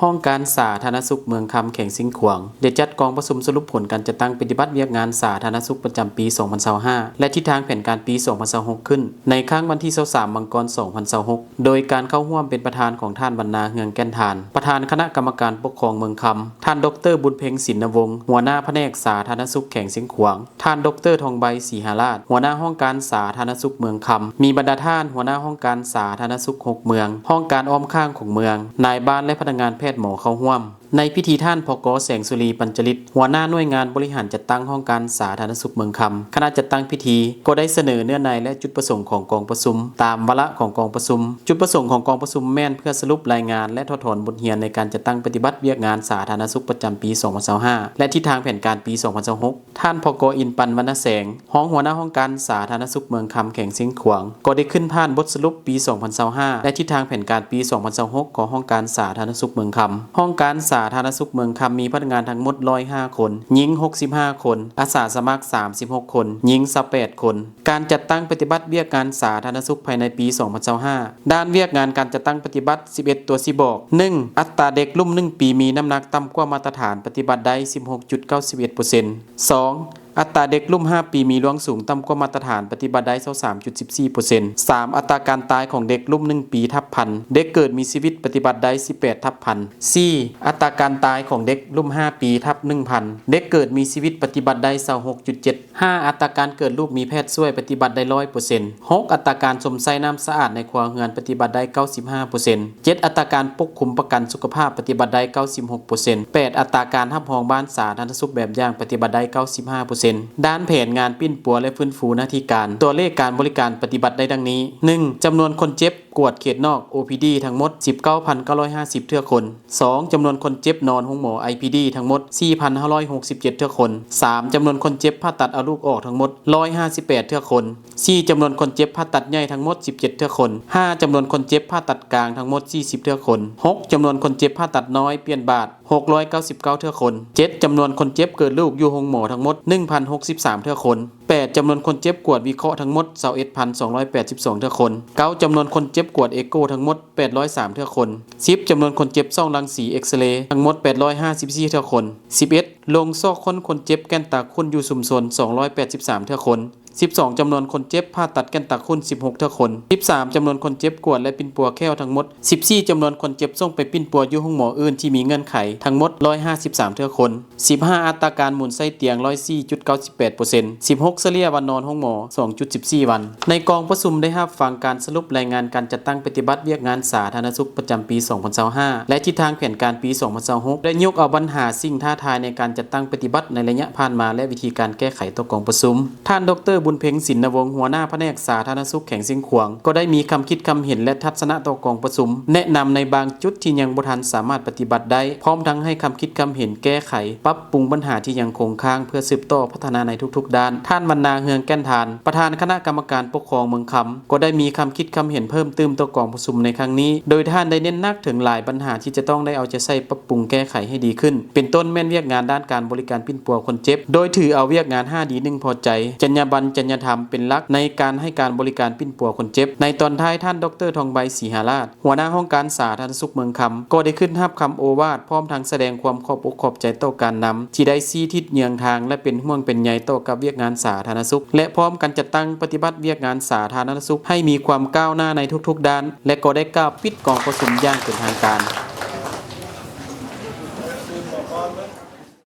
ຫ້ອງການສາທາລະນະສຸກເມືອງຄຳ ແຂວງຊຽງຂວາງ ໄດ້ຈັດກອງປະຊຸມສະຫຼຸບຜົນການຈັດຕັ້ງປະຕິບັດວຽກງານສາທາລະນະສຸກປະຈຳປີສອງພັນຊາວຫ້າ ແລະ ທິດທາງແຜນການປີສອງພັນຊາວຫົກ ຂຶ້ນ ໃນຄ່ຳວັນທີຊາວສາມ ມັງກອນ ສອງພັນຊາວຫົກ ໂດຍການເຂົ້າຮ່ວມເປັນປະທານຂອງທ່ານ ວັນນາ ເຮືອງແກ່ນຖານ ປະທານຄະນະກຳມະການປົກຄອງເມືອງຄຳ, ທ່ານ ດອກເຕີ ບຸນເພັງ ສິນນະວົງ ຫົວໜ້າພະແນກສາທາລະນະສຸກແຂວງຊຽງຂວາງ, ທ່ານ ດອກເຕີ ທອງໃບ ສີຫາລາດ ຫົວໜ້າຫ້ອງການສາທາລະນະສຸກເມືອງຄຳ, ມີບັນດາທ່ານຫົວໜ້າຫ້ອງການສາທາລະນະສຸກຫົກເມືອງ, ຫ້ອງການອ້ອມຂ້າງຂອງເມືອງ, ນາຍບ້ານ ແລະ ພະນັກງານແພດໝໍເຂົ້າຮ່ວມ. ໃນພິທີ ທ່ານ ພກ ແສງສຸລີ ປັນຈະລິດ ຫົວໜ້າໜ່ວຍງານບໍລິຫານຈັດຕັ້ງຫ້ອງການສາທາລະນະສຸກເມືອງຄຳ, ຄະນະຈັດຕັ້ງພິທີ ກໍໄດ້ສະເໜີເນື້ອໃນ ແລະ ຈຸດປະສົງຂອງກອງປະຊຸມ ຕາມວາລະຂອງກອງປະຊຸມ. ຈຸດປະສົງຂອງກອງປະຊຸມແມ່ນເພື່ອສະຫຼຸບລາຍງານ ແລະ ຖອດຖອນບົດຮຽນໃນການຈັດຕັ້ງປະຕິບັດວຽກງານສາທາລະນະສຸກປະຈຳປີສອງພັນຊາວຫ້າ ແລະ ທິດທາງແຜນການປີສອງພັນຊາວຫົກ. ທ່ານ ພກ ອິນປັນ ວັນນະແສງ ຮອງຫົວໜ້າຫ້ອງການສາທາລະນະສຸກເມືອງຄຳ ແຂວງຊຽງຂວາງ ກໍໄດ້ຂຶ້ນຜ່ານບົດສະຫຼຸບປີສອງພັນຊາວຫ້າ ແລະ ທິດທາງແຜນການປີສອງພັນຊາວຫົກ ຂອງຫ້ອງການສາທາລະນະສຸກເມືອງຄຳ. ຫ້ອງການສາທາລະນະສຸກເມືອງຄຳມີພະນັກງານທັງໝົດຮ້ອຍຫ້າຄົນ, ຍິງຫົກສິບຫ້າຄົນ, ອາສາສະໝັກສາມສິບຫົກຄົນ, ຍິງຊາວແປດຄົນ. ການຈັດຕັ້ງປະຕິບັດວຽກງານສາທາລະນະສຸກພາຍໃນປີສອງພັນຊາວຫ້າ ດ້ານວຽກງານການຈັດຕັ້ງປະຕິບັດ ສິບເອັດຕົວຊີ້ບອກ. ໜຶ່ງ, ອັດຕາເດັກລຸ່ມໜຶ່ງປີມີນ້ຳໜັກຕ່ຳກວ່າມາດຕະຖານປະຕິບັດໄດ້ ສິບຫົກຈຸດເກົ້າສິບເອັດເປີເຊັນ. ສອງ, ອັດຕາເດັກລຸ່ມຫ້າປີມີລວງສູງຕ່ຳກວ່າມາດຕະຖານປະຕິບັດໄດ້ ຊາວສາມຈຸດສິບສີ່ເປີເຊັນ. ສາມ, ອັດຕາການຕາຍຂອງເດັກລຸ່ມໜຶ່ງປີທັບພັນ ເດັກເກີດມີຊີວິດປະຕິບັດໄດ້ ສິບແປດທັບພັນ. ສີ່, ອັດຕາການຕາຍຂອງເດັກລຸ່ມຫ້າປີທັບໜຶ່ງພັນ ເດັກເກີດມີຊີວິດປະຕິບັດໄດ້ ຊາວຫົກຈຸດເຈັດ. ຫ້າ, ອັດຕາການເກີດລູກມີແພດຊ່ວຍປະຕິບັດໄດ້ ຮ້ອຍເປີເຊັນ. ຫົກ, ອັດຕາການຊົມໃຊ້ນ້ຳສະອາດໃນຄົວເຮືອນປະຕິບັດໄດ້ ເກົ້າສິບຫ້າເປີເຊັນ. ເຈັດ, ອັດຕາການປົກຄຸມປະກັນສຸຂະພາບປະຕິບັດໄດ້ ເກົ້າສິບຫົກເປີເຊັນ. ແປດ, ອັດຕາການຮັບຮອງບ້ານສາທາລະນະສຸກແບບຢ່າງປະຕິບັດໄດ້ ເກົ້າສິບຫ້າເປີເຊັນ. ດ້ານແຜນງານປິ່ນປົວ ແລະ ຟື້ນຟູໜ້າທີ່ການ, ຕົວເລກການບໍລິການປະຕິບັດໄດ້ດັ່ງນີ້. ໜຶ່ງ, ຈຳນວນຄົນເຈັບກວດເຂດນອກ ໂອ ພີ ດີ ທັງໝົດ ສິບເກົ້າພັນເກົ້າຮ້ອຍຫ້າສິບເທື່ອຄົນ. ສອງ, ຈຳນວນຄົນເຈັບນອນໂຮງໝໍ ໄອ ພີ ດີ ທັງໝົດ ສີ່ພັນຫ້າຮ້ອຍຫົກສິບເຈັດເທື່ອຄົນ. ສາມ, ຈຳນວນຄົນເຈັບຜ່າຕັດເອົາລູກອອກທັງໝົດ ຮ້ອຍຫ້າສິບແປດເທື່ອຄົນ. ສີ່, ຈຳນວນຄົນເຈັບຜ່າຕັດໃຫຍ່ທັງໝົດ ສິບເຈັດເທື່ອຄົນ. ຫ້າ, ຈຳນວນຄົນເຈັບຜ່າຕັດກາງທັງໝົດ ສີ່ສິບເທື່ອຄົນ. ຫົກ, ຈຳນວນຄົນເຈັບຜ່າຕັດນ້ອຍປ່ຽນບາດ ຫົກຮ້ອຍເກົ້າສິບເກົ້າເທື່ອຄົນ. ເຈັດ, ຈຳນວນຄົນເຈັບເກີດລູກຢູ່ໂຮງໝໍທັງໝົດ ໜຶ່ງພັນຫົກສິບສາມເທື່ອຄົນ. ແປດ, ຈຳນວນຄົນເຈັບກວດວິເຄາະທັງໝົດ ຊາວເອັດພັນສອງຮ້ອຍແປດສິບສອງເທື່ອຄົນ. ເກົ້າ, ຈຳນວນຄົນເຈັບກວດເອໂກທັງໝົດ ແປດຮ້ອຍສາມເທື່ອຄົນ. ສິບ, ຈຳນວນຄົນເຈັບສ່ອງລັງສີ ເອັກສະເລ ທັງໝົດ ແປດຮ້ອຍຫ້າສິບສີ່ເທື່ອຄົນ. ສິບເອັດ, ລົງຊອກຄົ້ນຄົນເຈັບແກ່ນຕາຂຸ້ນຢູ່ຊຸມຊົນ ສອງຮ້ອຍແປດສິບສາມເທື່ອຄົນ. ສິບສອງ, ຈຳນວນຄົນເຈັບຜ່າຕັດແກ່ນຕາຂຸ້ນ ສິບຫົກເທື່ອຄົນ. ສິບສາມ, ຈຳນວນຄົນເຈັບກວດ ແລະ ປິ່ນປົວແຂ້ວທັງໝົດ. ສິບສີ່, ຈຳນວນຄົນເຈັບສົ່ງໄປປິ່ນປົວຢູ່ໂຮງໝໍອື່ນທີ່ມີເງື່ອນໄຂ ທັງໝົດ ຮ້ອຍຫ້າສິບສາມເທື່ອຄົນ. ສິບຫ້າ, ອັດຕາການໝູນໃສ່ຕຽງ ຮ້ອຍສີ່ຈຸດເກົ້າສິບແປດເປີເຊັນ. ສິບຫົກ, ສະເລ່ຍວັນນອນໂຮງໝໍ ສອງຈຸດສິບສີ່ວັນ. ໃນກອງປະຊຸມໄດ້ຮັບຟັງການສະຫຼຸບລາຍງານການຈັດຕັ້ງປະຕິບັດວຽກງານສາທາລະນະສຸກປະຈຳປີສອງພັນຊາວຫ້າ ແລະ ທິດທາງແຜນການປີສອງພັນຊາວຫົກ ແລະ ຍົກເອົາບັນຫາສິ່ງທ້າທາຍໃນການຈັດຕັ້ງປະຕິບັດໃນໄລຍະຜ່ານມາ ແລະ ວິທີການແກ້ໄຂຕໍ່ກອງປະຊຸມ. ທ່ານ ດອກເຕີ ບຸນເພັງ ສິນນະວົງ ຫົວໜ້າພະແນກສາທາລະນະສຸກແຂວງຊຽງຂວາງ ກໍໄດ້ມີຄຳຄິດຄຳເຫັນ ແລະ ທັດສະນະຕໍ່ກອງປະຊຸມ, ແນະນຳໃນບາງຈຸດທີ່ຍັງບໍ່ທັນສາມາດປະຕິບັດໄດ້, ພ້ອມທັງໃຫ້ຄຳຄິດຄຳເຫັນແກ້ໄຂ, ປັບປຸງບັນຫາທີ່ຍັງຄົງຄ້າງ ເພື່ອສືບຕໍ່ພັດທະນາໃນທຸກໆດ້ານ. ທ່ານ ວັນນາ ເຮືອງແກ່ນຖານ ປະທານຄະນະກຳມະການປົກຄອງເມືອງຄຳ ກໍໄດ້ມີຄຳຄິດຄຳເຫັນເພີ່ມຕື່ມຕໍ່ກອງປະຊຸມໃນຄັ້ງນີ້, ໂດຍທ່ານໄດ້ເນັ້ນໜັກເຖິງຫຼາຍບັນຫາທີ່ຈະຕ້ອງໄດ້ເອົາໃຈໃສ່ປັບປຸງແກ້ໄຂໃຫ້ດີຂຶ້ນ, ເປັນຕົ້ນແມ່ນວຽກງານດ້ານການບໍລິການປິ່ນປົວຄົນເຈັບ, ໂດຍຖືເອົາວຽກງານຫ້າດີໜຶ່ງພໍໃຈ, ຈັນຍາບັນ ຈັນຍາທຳ ເປັນຫຼັກໃນການໃຫ້ການບໍລິການປິ່ນປົວຄົນເຈັບ. ໃນຕອນທ້າຍ, ທ່ານ ດອກເຕີ ທອງໃບ ສີຫາລາດ ຫົວໜ້າຫ້ອງການສາທາລະນະສຸກເມືອງຄຳ ກໍໄດ້ຂຶ້ນຮັບຄຳໂອວາດ ພ້ອມທັງສະແດງຄວາມຂອບອົກຂອບໃຈຕໍ່ການນຳ ທີ່ໄດ້ຊີ້ທິດເຍືອງທາງ ແລະ ເປັນຫ່ວງເປັນໃຍຕໍ່ກັບວຽກງານສາທາລະນະສຸກ ແລະ ພ້ອມກັນຈັດຕັ້ງປະຕິບັດວຽກງານສາທາລະນະສຸກໃຫ້ມີຄວາມກ້າວໜ້າໃນທຸກໆດ້ານ ແລະ ກໍໄດ້ກ່າວປິດກອງປະຊຸມຢ່າງເປັນທາງການ.